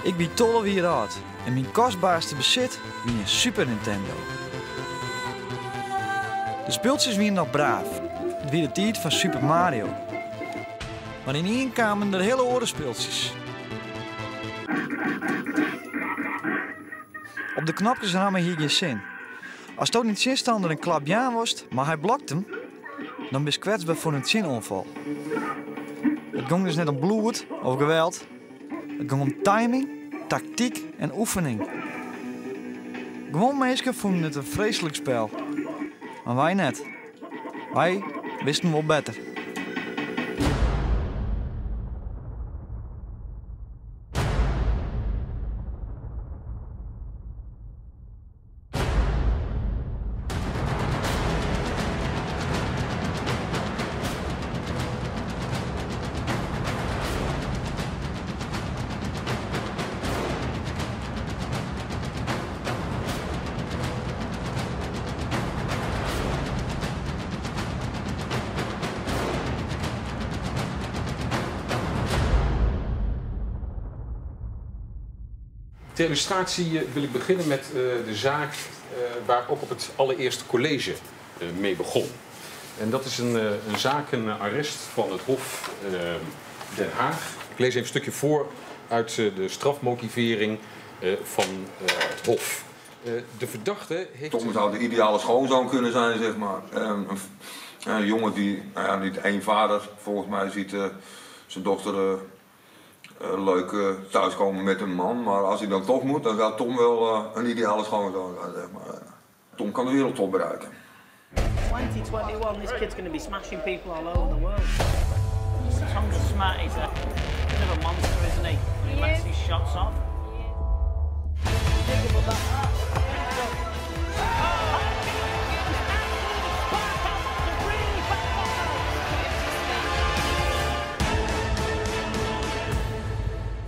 Ik wie 12 jier âld en myn kostberste besit wie in Super Nintendo. De spultsjes wiene noch braaf. It wie de tiid fan Super Mario. Mar ynienen kamen der hiele oare spultsjes. Op de knopkes ramme hie gjin sin. Asto dyn tsjinstanner in klap jaan wolst, mar hy blokt him, dan bist kwetsber foar in tsjinoanfal. It gong dus net om bloed of geweld, it gong om timing, taktyk en oefening. Guon minsken fûnen it in freeslik spel, mar wy net. Wy wisten wol better. Ter illustratie wil ik beginnen met de zaak waar ook op het allereerste college mee begon. En dat is een zaak, een arrest van het Hof Den Haag. Ik lees even een stukje voor uit de strafmotivering van het Hof. De verdachte heeft... Tom zou de ideale schoonzoon kunnen zijn, zeg maar. Een jongen die, nou ja, niet één vader, volgens mij ziet zijn dochter leuk thuiskomen met een man. Maar als hij dan toch moet, dan zou Tom wel een ideale schoonzoon zijn, zeg maar. Tom kan de wereldtop bereiken. 2021, this kid's going to be smashing people all over the world. Tom's smart, he's a bit of a monster, isn't he? When he lets his shots off.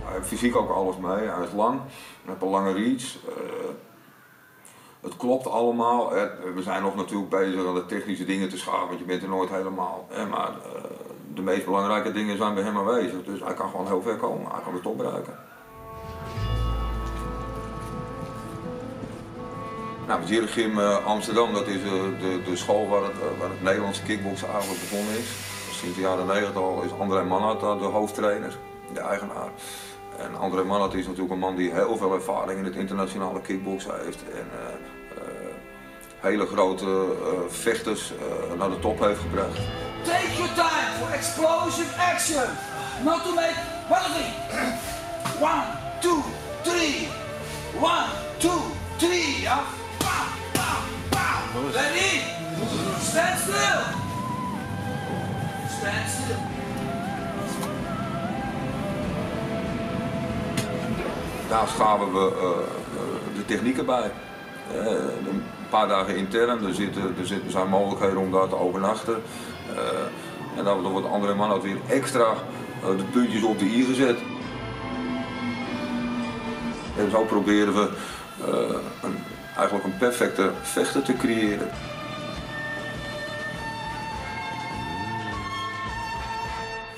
Hij heeft fysiek ook alles mee. Hij is lang, hij heeft een lange reach. Het klopt allemaal. Hè. We zijn nog natuurlijk bezig aan de technische dingen te schaven, want je bent er nooit helemaal. Hè. Maar de meest belangrijke dingen zijn bij hem aanwezig. Dus hij kan gewoon heel ver komen. Hij kan de top bereiken. Nou, het Gym Amsterdam, dat is de school waar het Nederlandse kickboksen eigenlijk begonnen is. Sinds de jaren 90 al is André Mannaart daar de hoofdtrainer, de eigenaar. En André Mannaart is natuurlijk een man die heel veel ervaring in het internationale kickboksen heeft. En hele grote vechters naar de top heeft gebracht. Take your time for explosive action. Not to make penalty. 1, 2, 3. 1, 2, 3. Ja. Bam, bam, bam. Ready? Stand still. Stand still. Daar schaven we de technieken bij. Een paar dagen intern, er zijn mogelijkheden om daar te overnachten. En dan wordt André Mannaart weer extra de puntjes op de i gezet. En zo proberen we eigenlijk een perfecte vechter te creëren.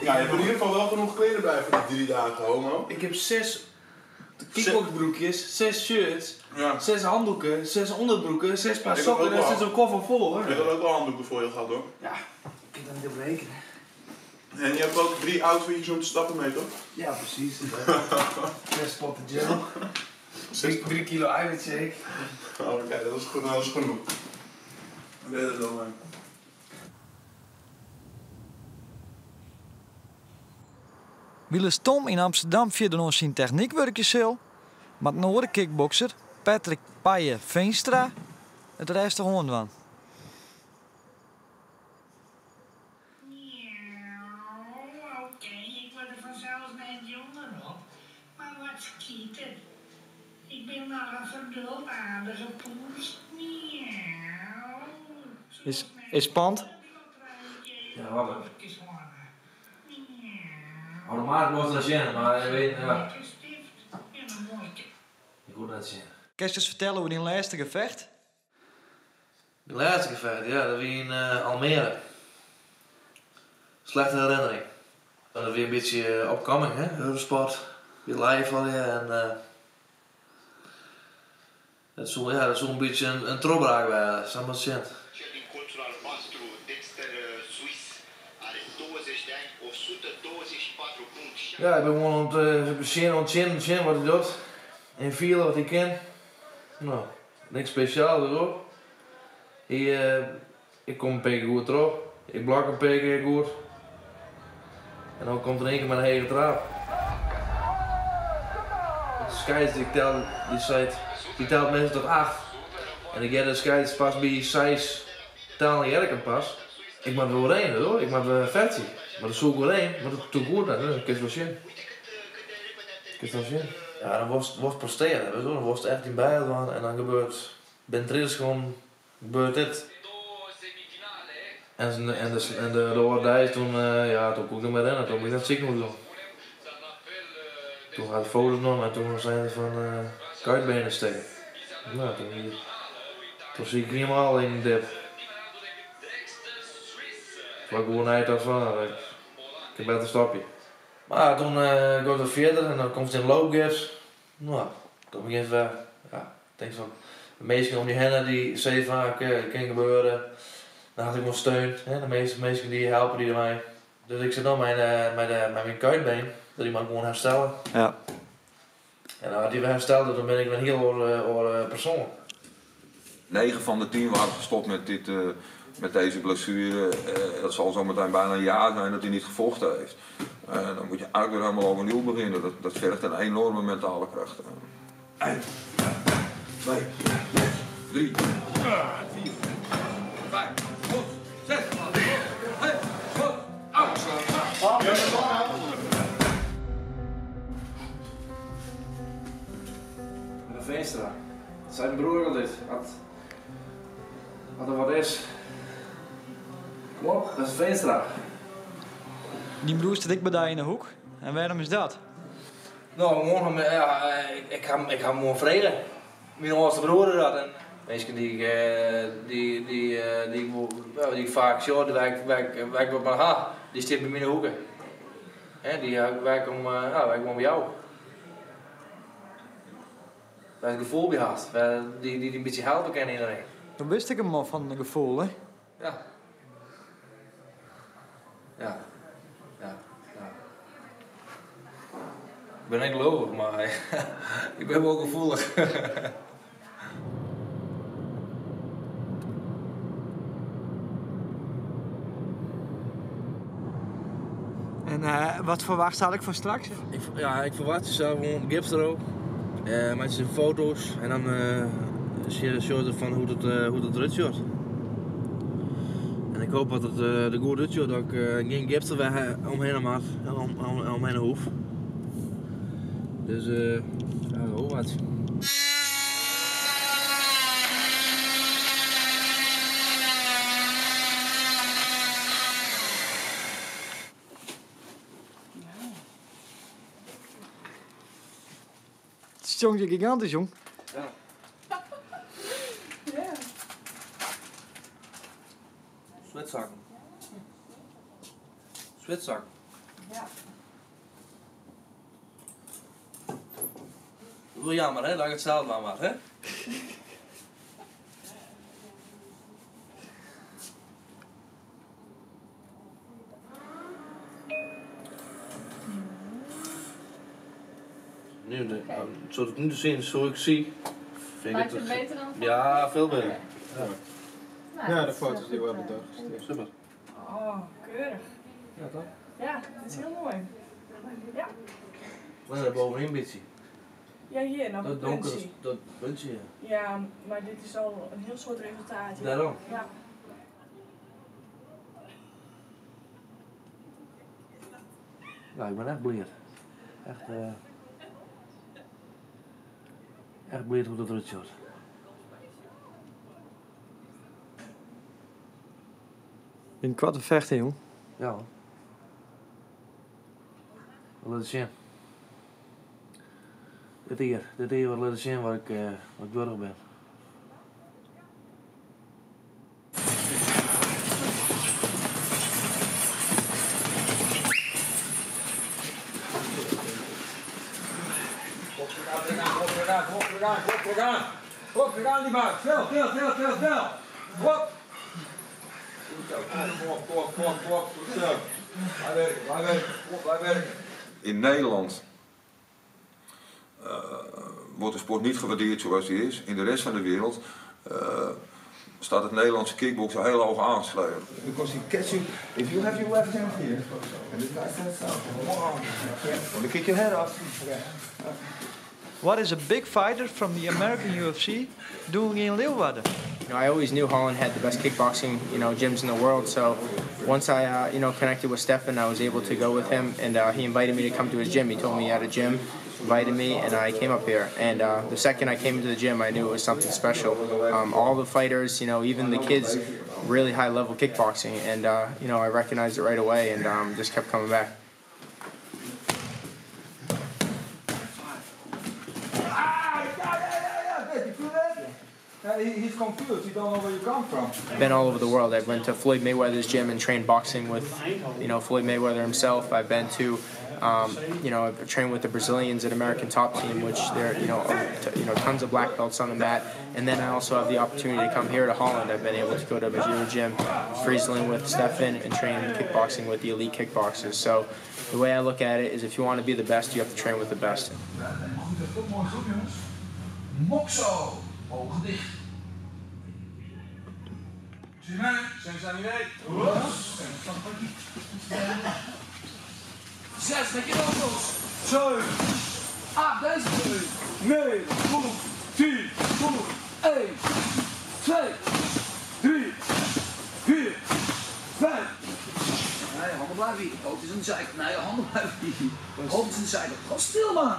Ja, je hebt in ieder geval wel genoeg kleren bij voor die 3 dagen, homo. Ik heb 6 kickboxbroekjes, 6 shirts, ja. 6 handdoeken, 6 onderbroeken, 6 paar Ik had sokken ook en er wel zit zo'n koffer vol, hoor. Ik had ook wel handdoeken voor je gehad, hoor. Ja, ik kan dat niet op rekenen. En je hebt ook 3 outfitjes om te stappen mee, toch? Ja, precies. 6 potten gel. 3 kilo eiwitshake. Oh, oké, dat is goed, dat is genoeg. Ik weet het wel, man. Wylst Tom yn Amsterdam fierder oan syn technyk wurkje sil, moat in oare kickbokser, Patrick Paye Veenstra, it rêstich oan dwaan. Oké, ik word er fansels net jonger op, mar wat skyt it? Ik bin noch in ferduld aardige poes. Is spannend? Ja, wat? Automatisch moet het zien, maar ik weet, ja. Ik moet dat zien. Kun je eens vertellen over die laatste gevecht? De laatste gevecht, ja, dat was in Almere. Slechte herinnering. Dat was weer een beetje opkoming, hè, sport. Wie live allegear en dat soe, ja, dat soe in bytsje in trochbraak wêze, sa moat it sjen. Ja, ik bin gewoan oan it sjen, oan it sjen, sjen wat hy docht en fiele wat hy kin. No, niks spesjaals hoor. Hy, ik kom in pear kear goed troch, ik blok in pear kear goed. En dan komt er in ien kear mei in hege traap. De skeids dy telt, dy seit, dy telt minsken tot acht. En ik hear de skeids pas by seis tellen hear ik him pas. Ik moat wer oerheen, hoor. Ik moat wer fechtsje. Mar dat soe ik oerheen, mar dat doe ik goed net. Dan kinst wol sjen. Kinst wol sjen. Ja, dan wolst, wolst prestearje, witst wol. Dan wolst echt dyn bêst dwaan en dan gebeurt binnen 30 sekonden gebeurt dit. En, en, de, en de, de oare deis toen, ja, toen koe ik net mear rinne. Toen bin ik nei it sikehûs gien. Toen ha se foto's nommen en toen seinen se fan kuitbeen is stikken. No, toen, wie, toen siet ik hielendal yn de dip. Toen ik gewoan neitocht fan, ik kin better stopje. Mar toen gie it wer fierder en dan komst yn in loopgips. No, dan begjint wer, ja, tink fan, de minsken om je hinne dy sizze fan, oké, it kin gebeure. Dan hat ik wol steun, hè, de measte minsken dy helpe dy dermei. Dus ik sit no mei, mei, de, mei myn kuitbeen, dat dy moat gewoan herstelle. Ja. En as dy wer hersteld is, dan bin ik wer in hiel oare, oare persoan. 9 van de 10 waren gestopt met, dit, met deze blessure. Dat zal zo meteen bijna een jaar zijn dat hij niet gevochten heeft. Dan moet je eigenlijk weer helemaal overnieuw beginnen. Dat, dat vergt een enorme mentale kracht. 1, 2, 3, 4, 5, 6, 7, 8. Meneer Veenstra, dat sei myn broer altyd. As, as der wat is, kom op, dat is Veenstra. Dyn broer stiet ek by dy yn 'e hoek. En wêrom is dat? No, gewoan, ja, ik ha, ik ha him gewoan frege. Myn âldste broer is dat. En minsken dy't ik, dy, dy, dy ik wol, dy't ik faak sjoch, wêr't ik, wêr't ik wat mei ha, dy stiet by my yn 'e hoeke. Hè, dy wêr't ik om, ja, wêr't ik om jou. Wêr't it gefoel by hast, wêr dy, dy't in bytsje helpe kin yn de ring. Do bist ek in man fan gefoel, hè? Ja. Ja. Ja. Ja. Ik bin net gelovich, mar ik bin wol gefoelich. En wat ferwachtst eigentlik fan straks? Ik, ja, ik ferwachtsje sels gewoan gips derop, meitsje foto's en dan sjogge se fan hoe't it, hoe't it derút sjocht. En ik hoop dat it der goed útsjocht, dat ik gjin gips der wer omhinne moat, omhinne hoef. Dus ja, we wat. It stjonkt hjir gigantysk, jong. Ja. Switsakken. Switsakken. Ja. Wol jammer hè, dat ik it sels dwaan moat hè. Nu, zo het nu te zien, zo ik zie. Vind ik Lijkt het beter dan Ja, veel beter. Oké. Ja. Nou, Ja, dat de is, foto's die we goed, hebben doorgestuurd. Super. Oh, keurig. Ja, toch? Ja, het is heel mooi. Ja. Maar daar bovenin een beetje. Ja, hier, nog Dat een donkere, puntje. dat puntje, ja. Ja, maar dit is al een heel soort resultaat. Ja. Daarom. Ja. Nou, ik ben echt bliid. Echt, echt bliid hoe dat eruit ziet. In kwart te vechten, jong. Ja, hoor. Laat het zien. Dit hier, dit hier wat laten zien waar ik wurdich bin. Trek aan. Hop, trek aan die buik. Snel, snel, snel, snel, snel. Hop. Goed zo. Kom op, kom op, kom op, kom op. Goed zo. Blijf werken, blijf werken. Kom op, blijf werken. In Nederland wordt de sport niet gewaardeerd zoals die is. In de rest van de wereld staat het Nederlandse kickboksen heel hoog aangeschreven. Because he catch you, if you have your left hand here, and this guy stands up, want to kick your head off. What is a big fighter from the American UFC doing in Leeuwarden? I always knew Holland had the best kickboxing gyms in the world. So once I connected with Stefan, I was able to go with him, and he invited me to come to his gym. He told me he had a gym, invited me, and I came up here. And the second I came into the gym, I knew it was something special. All the fighters, even the kids, really high level kickboxing, and I recognized it right away, and just kept coming back. Ah, ja. You feel that? Yeah, he's confused. He don't know where you come from. I've been all over the world. I've went to Floyd Mayweather's gym and trained boxing with Floyd Mayweather himself. I've been to, you know, I've trained with the Brazilians at American Top Team, which they're, tons of black belts on the mat. And then I also have the opportunity to come here to Holland. I've been able to go to Mejiro Gym, Friesland with Stefan, and train kickboxing with the elite kickboxers. So the way I look at it is if you want to be the best, you have to train with the best. Goed, dat is mooi goed, jongens. Mokso. Ogen dicht. Zie mij, zijn zijn mee. Zes met je nokels. Zeven. Acht, deze twee. 9, 10, 1, 2, 3, 4, 5. Nee, handen blijven hier. Hoofd is aan de zijkant. Nee, handen blijven hier. Hoofd is aan de zijkant. Gewoon stil, man.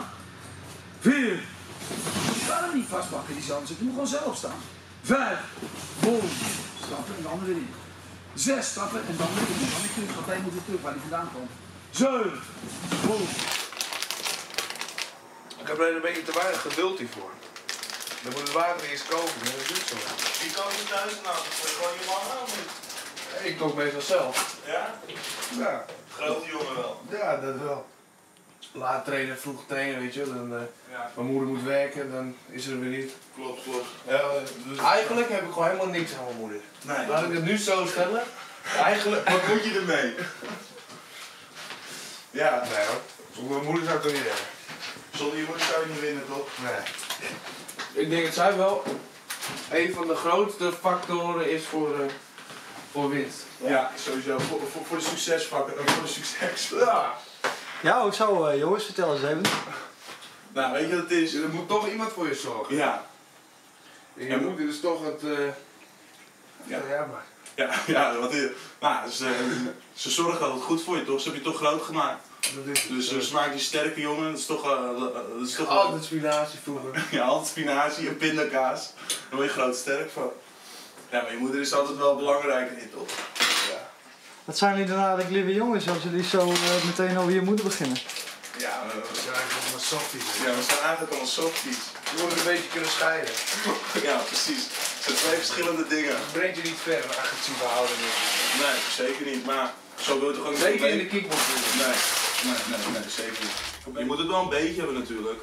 4. Je kan hem niet vastpakken, die zand. Je moet gewoon zelf staan. 5. Boom. Stappen en dan weer in. 6 stappen en dan weer in. Dan weer terug, want hij moet weer terug waar hij vandaan komt. 7. Boom. Ik heb alleen een beetje te weinig geduld hiervoor. Dan moet het water eerst koken, dat duurt zo lang. Wie kookt er thuis nou? Gooi je gewoon je man aan of niet? Ik kook meestal zelf. Ja? Ja. Grote jongen wel. Ja, dat wel. Laat trainen, vroeg trainen, weet je. Dan, Mijn moeder moet werken, dan is ze er weer niet. Klopt, klopt. Ja, dus... Eigenlijk heb ik gewoon helemaal niks aan mijn moeder. Nee. Laat ik het nu zo stellen. Eigenlijk... Wat moet je ermee? Ja. Nee hoor. Zonder mijn moeder zou ik het niet hebben. Zonder je moeder zou je niet winnen, toch? Nee. Ik denk dat zij wel een van de grootste factoren is voor winst. Ja, sowieso. Voor de succesfactor, voor de succes. Ja. Ja, ook zo, jongens, vertel eens even. Nou, weet je wat het is? Er moet toch iemand voor je zorgen. Ja. En je moeder is toch het... Ja. Ja, maar. Ja, ja, wat is het? Nou, ze zorgen altijd goed voor je, toch? Ze hebben je toch groot gemaakt. Dat is het. Dus ze maakt je sterke jongen, dat is toch, dat is toch Altijd spinazie vroeger. Ja, altijd spinazie en pindakaas. Daar word je groot sterk van. Ja, maar je moeder is altijd wel belangrijk in, toch? Ja. Wat zijn jullie dan eigenlijk lieve jongens als jullie zo meteen over je moeder beginnen? Ja, we zijn eigenlijk allemaal softies. Ja, we zijn eigenlijk allemaal softies. Je moet het een beetje kunnen scheiden. Ja, precies. Het zijn twee verschillende dingen. Het brengt je niet ver, een agressieve houding. Nee, zeker niet. Maar zo wil je toch ook niet Zeker in de een kickboxing. Nee, nee, nee, nee, zeker niet. Je moet het wel een beetje hebben natuurlijk.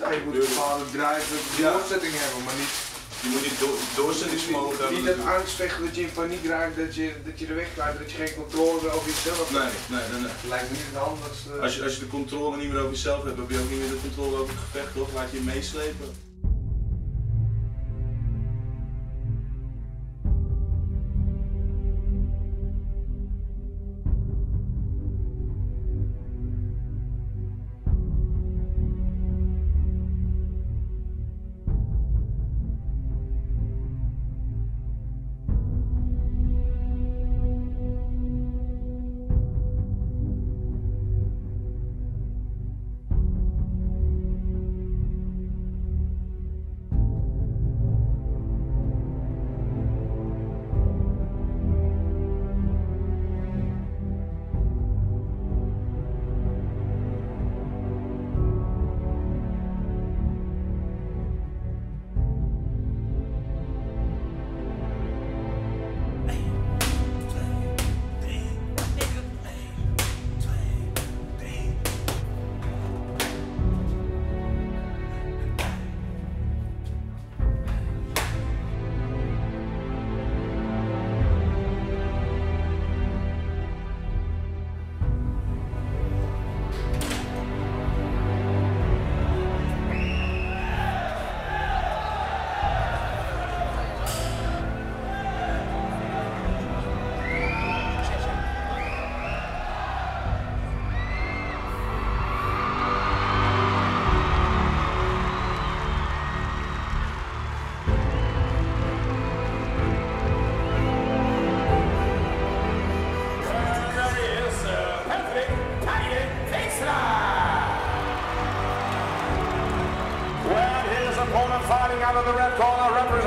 Ja, je moet een bepaalde drive, doorzetting hebben, maar niet... Je moet niet doorzettingsvermogen hebben. Niet dat natuurlijk. angstvechten dat je in paniek raakt, dat je de weg kwijt, dat je geen controle meer over jezelf hebt. Nee, nee, nee, nee. Het lijkt me niet het handigste. Als je de controle niet meer over jezelf hebt, heb je ook niet meer de controle over het gevecht, toch? Laat je je meeslepen.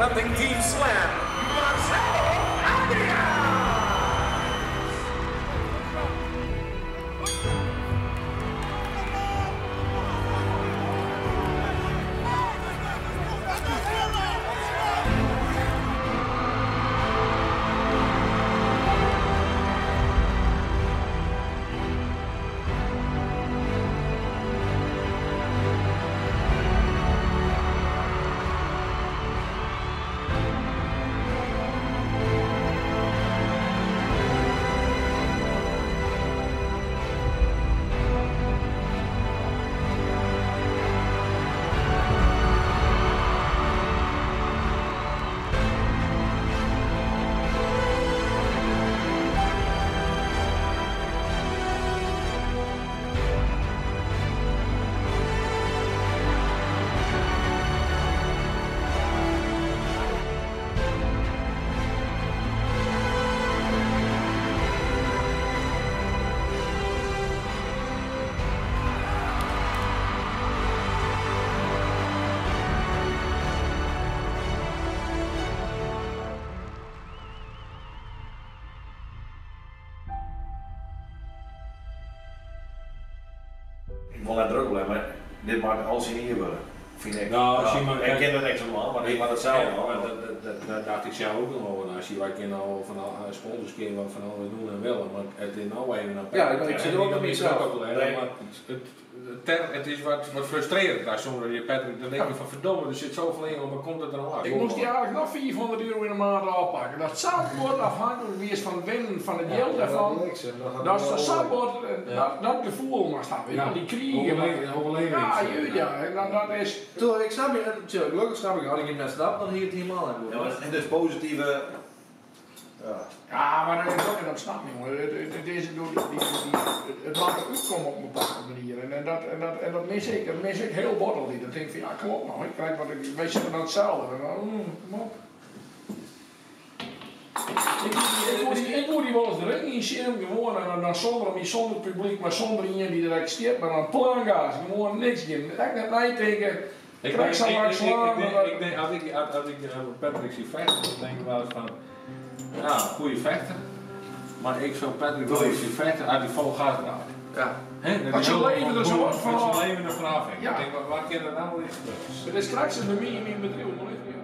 Representing Team Slam, Marcelo Adriaan. Ik wol net druk bliuwe, mar dit moat al syn jier wurde, fyn ik. Nou, als je maar- ik kin dat niks oan dwaan, mar ik moat it sels Ja, dwaan. maar dat dacht ik zelf ook nog wel. Als je, wij kunnen al van al sponsors kunnen wat van alles doen en willen, maar het is nou even een Ja, ik zit er ook niet met mezelf. op te leggen, Nee. maar het is wat frustrerend. Daar soms je Patrick, dan denk je van verdomme, er zit zoveel in, maar komt het er nou uit? Ik moest die eigenlijk nog €400 in de maand afpakken. Dat zou afhankelijk wie van het winnen van het geld daarvan. Dat is dat zou dat gevoel maar staan. Weet je wel, die kriegen. Hoeveel levering Ja, is het? juist, ja. En dan, dat is. Tuurlijk, ik snap je, tuurlijk, gelukkig snap ik, als ik het net snap, dan hier het helemaal niet goed. Ja, maar het is positieve. Ja. Ja, maar dat, is ook- dat snap ik, jongen. Het is, het laat eruit komen op een bepaalde manier. En dat mis ik, dat mis ik heel bottel niet. Dan denk ik van, ja, klopt nou. Ik krijg wat ik, wij zitten dan hetzelfde. En dan, kom op. Ik moet die wel eens de ring in zien, gewoon en dan zonder hem, zonder publiek, maar zonder iemand die er stiert, maar dan plangaas, gewoon niks doen. Ik net nijteken, Ik krijg zo maar slaan. ik denk, als ik Patrick zie vechten, dan denk ik wel eens van, ja, goede vechter. Maar ik zou Patrick wel eens zien vechten uit die vol gas draait. Ja. Hè? Dat Want is ze ook leven er zo wat van. Dat ze leven er vanaf. Ja. Ik denk, wat kan er nou eens gebeuren? Het is straks bij mij in mijn bedrijf, maar even, ja.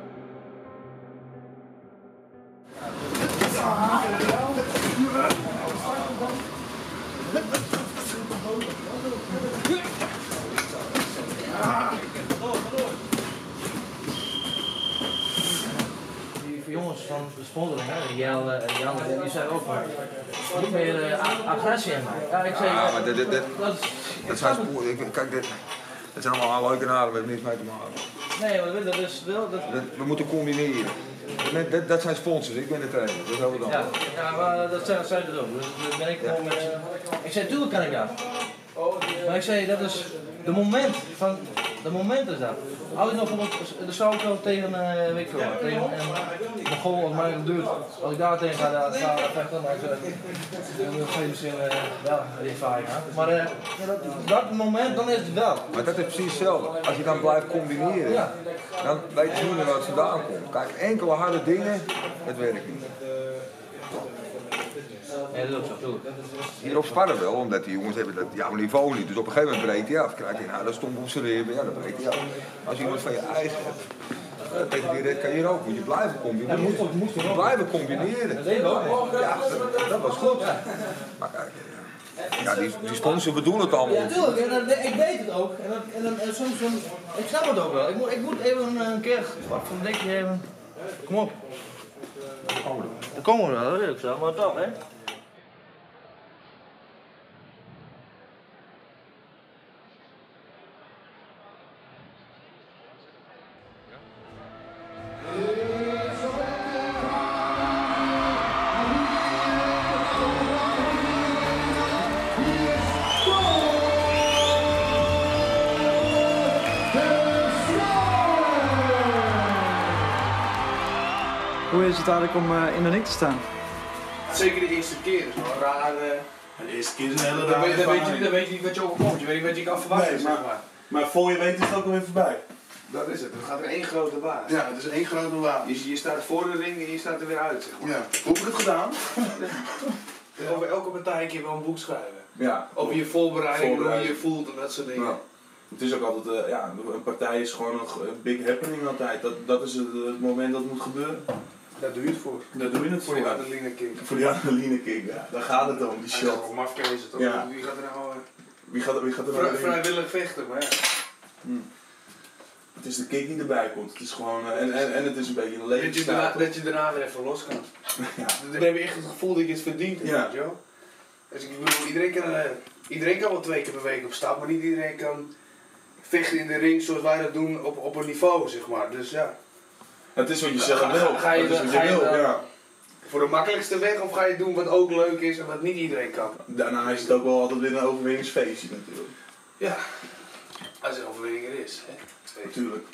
Die jongens van de sponsoring, hè, die Jelle en die anderen, die zeiden ook van, niet meer agressie in mij. Ja, ik zei, Ja, maar dit, dat dat zijn sporen. Kijk, dat zijn allemaal leuke naden, we hebben niks mee te maken. Nee, maar dat is wel... Dat... We moeten combineren. Dat zijn sponsors, ik ben de trainer, dat is heel wat Ja, anders. ja, maar dat zijn ze ook. Dus dat ben ik gewoon met... Ik zei, tuurlijk kan ik dat. Maar ik zei, dat is de moment van... De moment is dat. Als ik nog bijvoorbeeld de Sauko tegen, weet ik veel, wat, tegen een Mongool of Michael Duurt, als ik daar tegen ga, daar ga vechten, dan dan ga je misschien wel die ervaring aan. Maar ja, dat moment, dan is het wel. Maar dat is precies hetzelfde. Als je dan blijft combineren, Ja. dan weet je niet meer waar het vandaan komt. Kijk, enkele harde dingen, dat werkt niet. Ja, dat is ook zo, tuurlijk. Hierop sparren wel, omdat die jongens hebben dat jouw niveau niet. Dus op een gegeven moment breekt hij af. Krijgt hij een harde stomp op zijn ribben, ja, dan breekt hij af. Als je iemand van je eigen hebt, tegen die red kan je ook, moet je blijven combineren. Ja, moet Moet je blijven combineren. Dat deed we ook. Ja, dat was goed. Maar kijk, ja, die sponsor bedoelen het allemaal. Ja, tuurlijk. En ik weet het ook. En soms, ik snap het ook wel. Ik moet even een keer wat van dikje hebben. Kom op. Daar komen we wel, dat weet ik zo, maar toch, hè? Hoe is het eigenlijk om in de ring te staan? Zeker de eerste keer is wel raar. De eerste keer is een hele Dan rare weet je ervaring. niet, dan weet je niet wat je overkomt, je weet niet wat je kan verwachten. Nee, zeg maar. Maar voor je weet is het ook alweer voorbij. Dat is het. Het gaat in één grote waas. Ja, het is één grote waas. Je staat voor de ring en je staat er weer uit, zeg maar. Ja. Hoe heb ik het gedaan? Over elke partij kun je wel een boek schrijven. Ja. Over je voorbereiding, hoe je Voorbereiding. je voelt en dat soort dingen. Ja. Het is ook altijd, ja, een partij is gewoon een big happening altijd. Dat is het moment dat het moet gebeuren. Daar doe je het voor. Daar doe je het Voor voor. die adrenaline kick. Voor die adrenaline kick, ja. Daar gaat het om, die Hij shot. is gewoon mafkezen, toch? Ja. Wie gaat er nou Wie gaat er nou in? vrijwillig vechten, maar ja. Het is de kick die erbij komt. Het is gewoon, en het is een beetje een Dat je, levensstijl. daarna, toch? dat je daarna weer even los kan. Dan heb je echt het gevoel dat je het verdient, Ja. weet je wel. Dus ik bedoel, iedereen kan wel 2 keer per week op stap, maar niet iedereen kan vechten in de ring zoals wij dat doen op een niveau, zeg maar. Dus ja. Het is wat je zelf wil. Ga je, Het is wat ga je je wil, dan ja. voor de makkelijkste weg of ga je doen wat ook leuk is en wat niet iedereen kan? Daarna is het ook wel altijd weer een overwinningsfeestje natuurlijk. Ja, als er overwinning er is. Hè? Natuurlijk.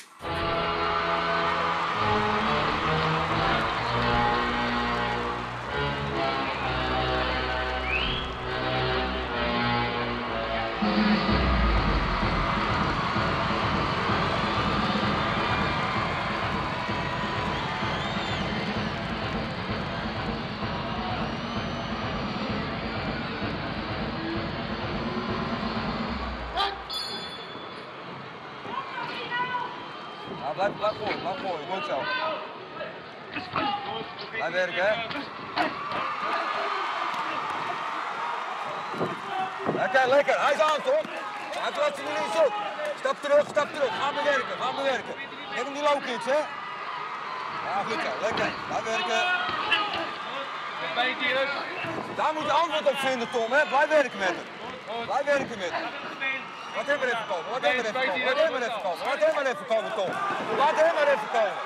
Ja, blijf gooien, blijf gooien, goed zo. Blijf werken, hè. Oké, lekker. Hij is aan, toch? Hij plaatst hem niet op. Stap terug, stap terug. Gaan bewerken, gaan bewerken. Geef hem die low kicks, hè. Ja, goed zo. Lekker. Blijf werken. Daar moet je antwoord op vinden, Tom, hè. Blijf werken met hem. Blijf werken met hem. Laat hem maar even komen, laat hem maar even komen, laat hem maar even komen, laat hem maar even komen, Tom. Laat hem maar even komen.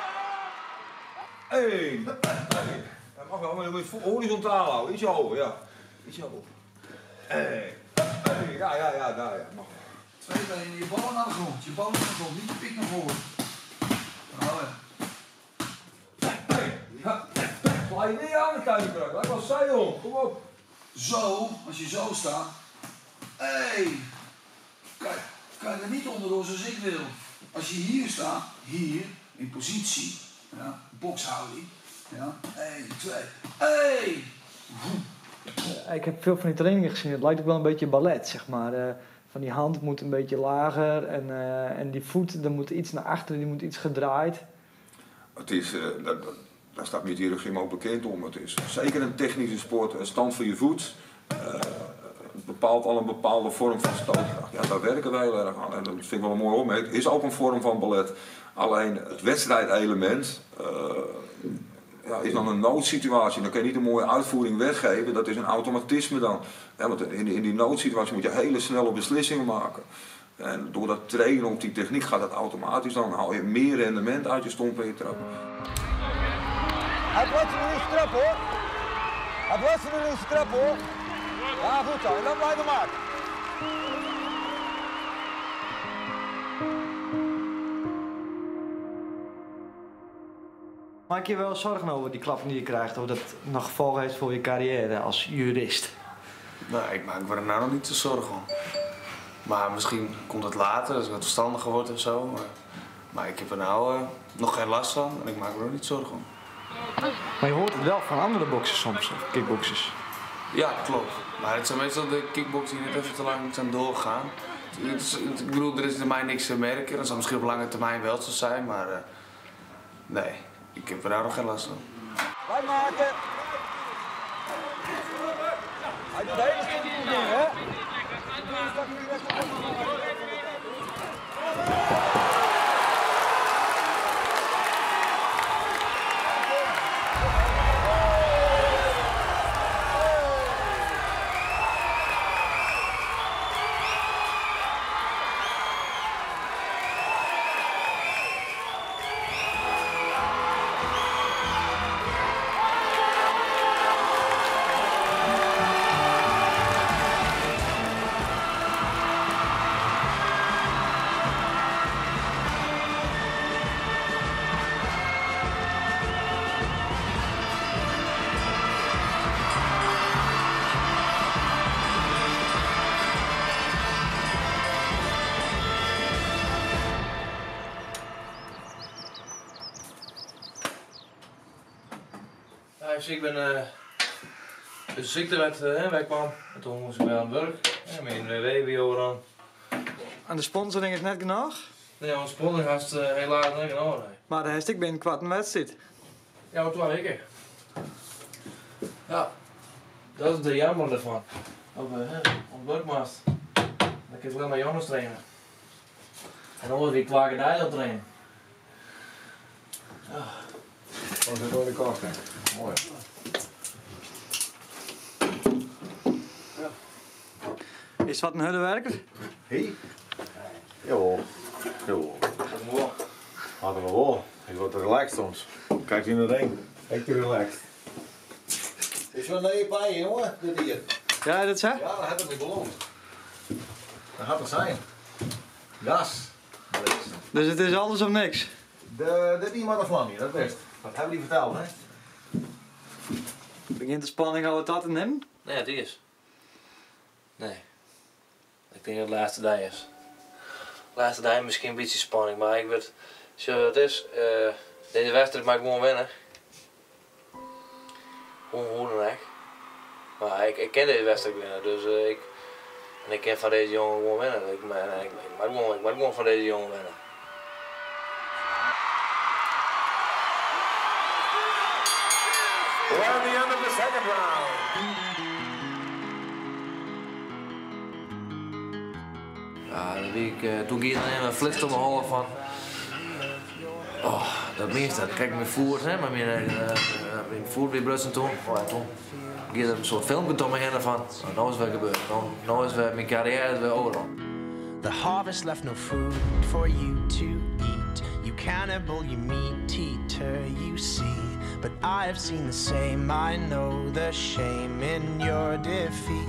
Eén, twee. Dat mag wel, maar dan moet je horizontaal houden. Ietsje hoger, ja. Ietsje hoger. Eén, twee. Ja, ja, ja, daar, ja. Mag wel. Twee benen, je ballen naar de grond, je ballen naar de grond, niet je pik naar voren. Nou ja. Sla je niet aan de tuinbrak, lijkt wel zeil, kom op. Zo, als je zo staat. Hé, hey, kan je er niet onderdoor zoals ik wil. Als je hier staat, hier, in positie, ja, bokshouding. Ja, 1, 2, 1. Ik heb veel van die trainingen gezien. Het lijkt ook wel een beetje ballet, zeg maar. Van die hand moet een beetje lager en die voet, er moet iets naar achteren, die moet iets gedraaid. Het is, daar staat Mutiere Gym ook bekend om. Het is zeker een technische sport, een stand van je voet. Bepaalt al een bepaalde vorm van stootkracht. Ja, daar werken wij heel erg aan. En dat vind ik wel een mooie opmerking. Het is ook een vorm van ballet. Alleen het wedstrijdelement is dan een noodsituatie. Dan kun je niet een mooie uitvoering weggeven. Dat is een automatisme dan. Ja, want in die noodsituatie moet je hele snelle beslissingen maken. En door dat trainen op die techniek gaat dat automatisch. Dan haal je meer rendement uit je stomp en je trap. Hij plaatst hem in zijn trap hoor. Hij plaatst hem in zijn trap hoor. Ja, goed zo. En dan blijven maken. Maak je wel zorgen over die klappen die je krijgt, of dat nog gevolgen heeft voor je carrière als jurist? Nou, ik maak me er nou nog niet zo zorgen om. Maar misschien komt het later, als ik wat verstandiger word of zo. Maar ik heb er nou nog geen last van en ik maak me er ook niet zorgen om. Maar je hoort het wel van andere boxers soms, of kickboxers. Ja, klopt. Maar het zijn meestal de kickboxers die net even te lang zijn doorgaan. Ik bedoel, er is bij mij niks te merken. Dat zal misschien op lange termijn wel zo zijn, maar nee, ik heb er nou nog geen last van. Blijf maken. Hij doet hele stomme dingen, hè? ik ben de ziektewet wij kwam en toen moest ik weer aan het werk. Ja, mijn WW weer aan. En de sponsoring is net genoeg? Nee, onze sponsoring was helaas net genoeg. Nee. Maar de heeft ik ben kwart een wedstrijd. Ja, maar 2 weken. Ja, dat is de jammer ervan. Op, op werkmast. Dan kun je alleen maar jongens trainen. En dan word ik 2 keer aan trainen. Ja. Oh, dat is wel de kast, hè? Mooi. Ja. Is wat een harde werker? Hey? Jawel. Jawel. Hadden we wel. Ik word relaxed soms. Kijk in de ring. Ik ben relaxed. Is wel een bij, jongen, dit hier. Ja, dat is hè? Ja, dat had ik me beloofd. Dat had het zijn. Gas. Dus het is alles of niks? Dit is maar de vlam hier, dat best. Dat hebben die verteld, hè? Begint de spanning al wat dat in hem? Nee, het is. Nee. Ik denk dat het de laatste dag is. De laatste dag misschien een beetje spanning, maar ik weet, zo het is, deze wedstrijd mag ik gewoon winnen. Gewoon hoe dan ook. Maar ik ken deze wedstrijd winnen, dus ik kan van deze jongen gewoon winnen. Ik mag gewoon van deze jongen winnen. We're at the end of the second round. Ja, dat wie ik, toen ging ik een flits op mijn hol van. Oh, dat meeste, dat kijk mijn voet, hè, maar mijn voet weer brutsen toen. Oh, en toen ging er een soort filmpje om me heen van. Nou, nou is het weer gebeurd. Nou is weer mijn carrière is weer over. The harvest left no food for you to eat. You cannibal, you meat eater, you see. But I have seen the same, I know the shame in your defeat.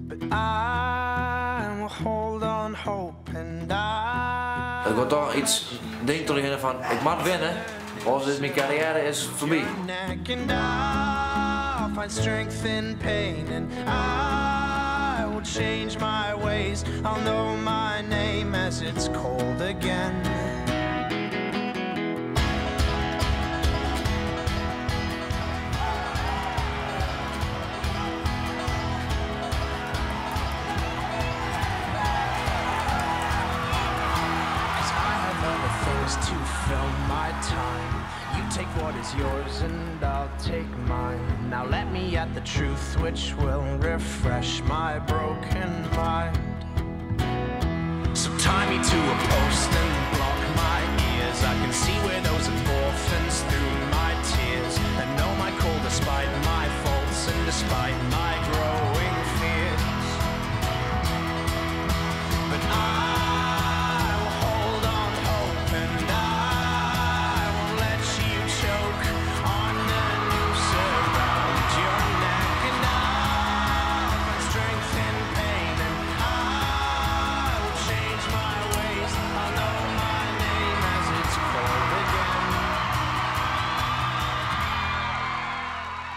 But I will hold on hope and I... Ik word toch iets, denk toch in van, ik moet winnen, anders is mijn carrière is voorbij. Neck and I'll find strength in pain and I will change my ways. I'll know my name as it's cold again. To fill my time. You take what is yours and I'll take mine. Now let me at the truth which will refresh my broken mind. So tie me to a post and block my ears. I can see widows and orphans through my tears. And know my call despite my faults and despite my growing fears. But I will hold on hope and I won't let you choke on the noose around your neck. And I'll find strength in pain and I will change my ways. I'll know my name as it's cold again.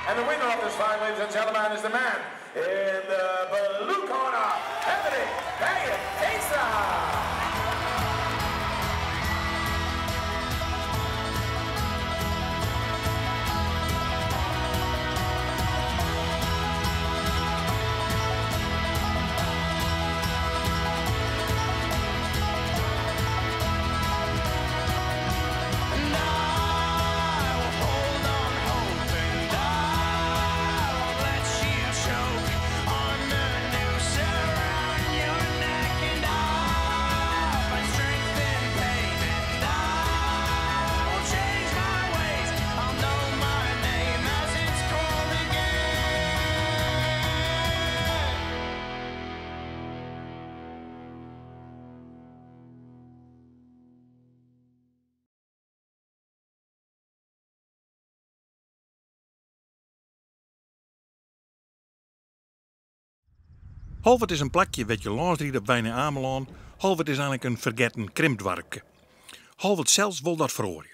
And the winner of this fight, ladies and gentlemen, is the man in the blue corner, Anthony Bangin Veenstra. And I will hold on hope and I won't let you choke on the noose around your neck. And I'll find strength in pain and I will change my ways. I'll know my name as it's called again. Holwerd is in plakje wêr't je lâns ride op wei nei Amelân. Holwerd is eigenlik in fergetten krimpdoarpke. Holwerd sels wol dat feroarje.